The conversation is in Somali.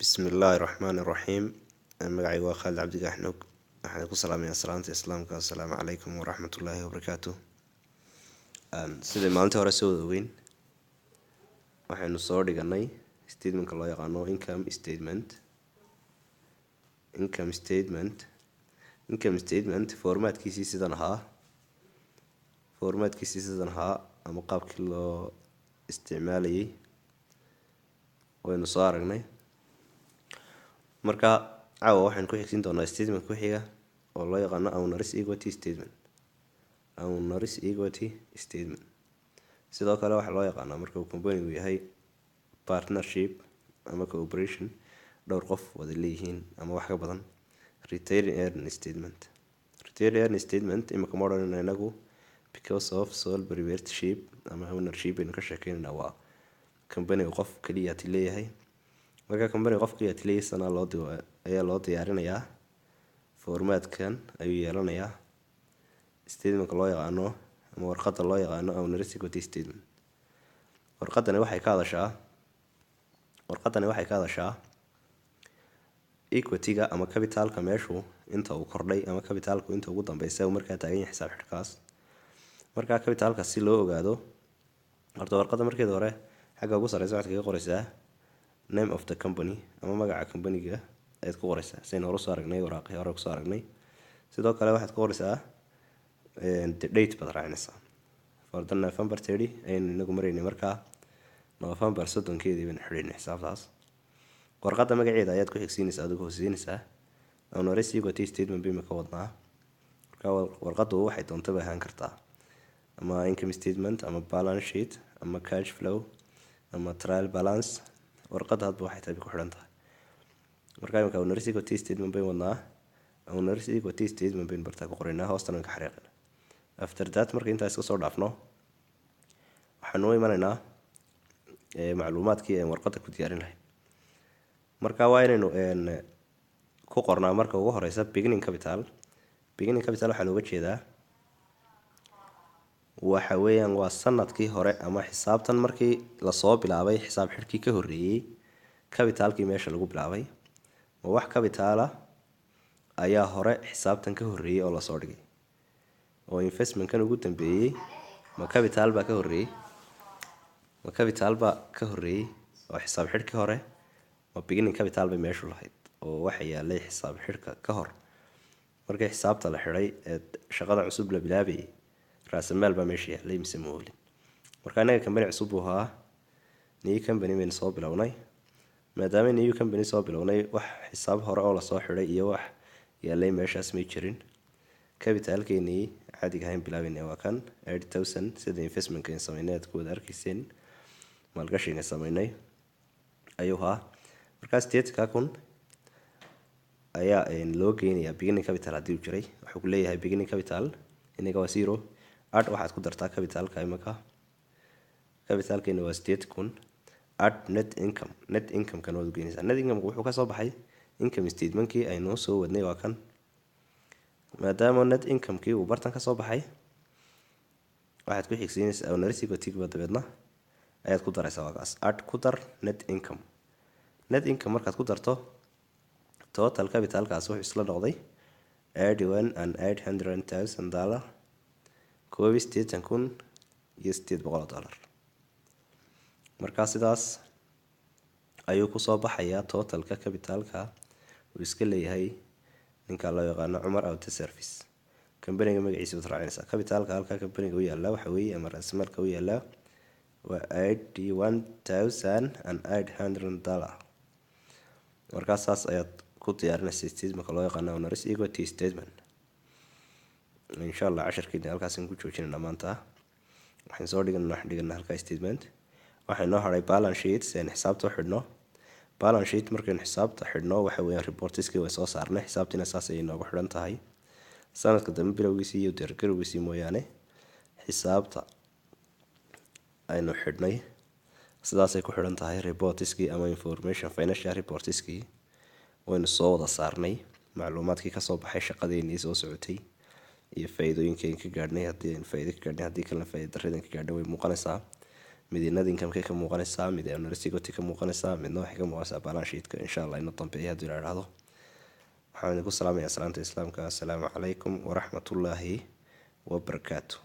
Bismillaahi Raxmaani Raxiim. Magacaygu waa Khaalid Cabdi Gaxnuug. Waxaan ku salaamayaa salaanta Islaamka: assalaamu calaykum waraxmatullaahi wabarakaatu. Sidai maalintii hore soo wada ogeyn, waxaynu soo dhiganay statementka loo yaqaano income statement. Income statement, income statement formatkiisii sidan ahaa, formatkiisii sidan ahaa ama qaabkii loo isticmaalayay waynu soo aragnay. Marka caawa waxaynu ku xigsiin doonaa statement ku xiga oo loo yaqaano owners equity statement. Owners equity statement sidoo kale waxaa loo yaqaanaa, marka uu companygu yahay partnership ama corporation, dhowr qof wada leeyihiin ama wax ka badan, retained earning statement. Retained earning statement imika ma odhanayno inagu, because of sole proprietorship ama ownership baynu ka sheekeynayna, waa company qof keliyaati leeyahay. Marka company qof keliyaati leeyahay sana loo ayaa loo diyaarinayaa, formatkan ayuu yeelanayaa statementka loo yaqaano ama warqadda loo yaqaano owners equity statement. Warqadani waxay ka hadashaa equity-ga ama capitalka meeshu inta uu kordhay ama capitalku inta ugu dambeysa uu markaa taagan yahay xisaab xidhkaas. Markaa capitalka si loo ogaado, horta warqadda markeeda hore xagga ugu sareysa waxaad kaga qoreysaa name of the company ama magaca companyga ayaad ku qoreysaa, sidaynu hore usoo aragnay, waraaqii hore kusoo aragnay. Sidoo kale waxaad ku qoreysaa the date baad raacinaysaa. For the November 30 ayaynu inagu maraynay, markaa November 30-keedii baynu xidhaynay xisaabtaas. Warqadda magaceeda ayaad ku xigsiinaysaa, adigu hoosiinaysaa. Owners equity statement baynu ka wadnaa. Marka warqaddu waxay doontaba ahaan kartaa, ama income statement ama balance sheet ama cash flow ama trial balance. Warqadda hadba waxay tahay bay ku xidhan tahay. Marka imika owners equity statement bayn wadnaa, owners equity statement baynu bartaa ku qoraynaa, hoostana ka xariiqina. After that, marka intaas iska soo dhaafno, waxaanu u imanaynaa macluumaadkii aan warqadda ku diyaarin lahayn. Marka waa inaynu ku qornaa marka ugu horeysa beginning capital. Beginning capital waxaa looga jeedaa waxa weeyaan waa sanadkii hore ama xisaabtan markii lasoo bilaabay, xisaab xidhkii ka horreeyey, capitalkii meesha lagu bilaabay. Ma wax capitala ayaa hore xisaabtan ka horreeyey oo lasoo dhigay oo investmentkan ugu dambeeyey? Ma capital baa ka horreeyey? Ma capital baa ka horreeyey oo xisaab xidhkii hore ma beginning capital bay meeshu lahayd oo waxa yaalay xisaab xidhka ka hor? Markii xisaabta la xidhay ee shaqada cusub la bilaabayay, raasamaal baa meesha yaalay mise ma oolin? Marka innaga company cusub buu ahaa, new company baynu soo bilownay. Maadaama new company soo bilownay, wax xisaab hore oo lasoo xidhay iyo wax yaalay meeshaas may jirin. Capitalkeenii caadiga ahayn bilaabayna waa kan 80,000, sida investmentka sameynay aad ku wada arkayseen, maalgashiga sameynay ayuu ahaa. Markaa 80,000 ayaa loo geynayaa beginning capital haddii uu jiray. Wuxuu ku leeyahay beginning capital inaga waa zero. Add, waxaad ku dartaa capitalka. Imaka capitalkeena waa 80,000. Add net income. Net income-kana waad ugeynaysaa. Net income wuxuu kasoo baxay income statementkii aynoo soo wadnay, waa kan. Maadaama net income-kii uu bartan kasoo baxay, waxaad ku xigsiinaysaa owners equity-ga, dabeedna ayaad ku daraysaa. Waa kaas, add, ku dar net income. Net income markaad ku darto, total capitalkaas wuxuu isla noqday $81,800,000, $81,800. Markaa sidaas ayuu kusoo baxayaa totalka capitalka uu iska leeyahay ninka loo yaqaano Cumar Auto Service. Companyga magaciisa baad raacinaysaa. Capitalka halka companyga u yaala waxa weeye ama raasamaalka u yaala waa $81,800. Markaa saas ayaad ku diyaarinaysa statementka loo yaqaano owners equity statement. Insha Allah casharkeena halkaasaan ku joojinayna maanta. Waxaan soo dhiganaa, waxaan dhiganaa halkaa statement. Waxaa inoo hadhay balance sheet, si aynu xisaabta u xidhno. Balance sheet markaynu xisaabta xidhno, waxa weeyaan reportiskii way soo saarnay, xisaabtiina saas ayay inoogu xidhan tahay. Sanadka dambe bilowgiisii iyo diyaargarowgiisii mooyaane, xisaabta aynu xidhnay sidaasay ku xidhan tahay. Reportiskii ama information financial reportiskii waynu soo wada saarnay, macluumaadkii kasoo baxay shaqadeenii soo socotay iyo faa-iidooyinkeen ka gaadhnay, haddii aynu faa-ido ka gaadhnay, haddii kalena faa-ido darradan ka gaadhnay, way muuqanaysaa. Midna income-kay ka muuqanaysaa, mid owner's equity ka muuqanaysaa, midna waxay ka muuqanaysaa balance sheetka. Insha Allah inoo dambeeya haddii la idhaahdo. Waxaan idinku salaamayaa salaanta Islaamka. Assalaamu calaykum waraxmatullaahi wabarakaatu.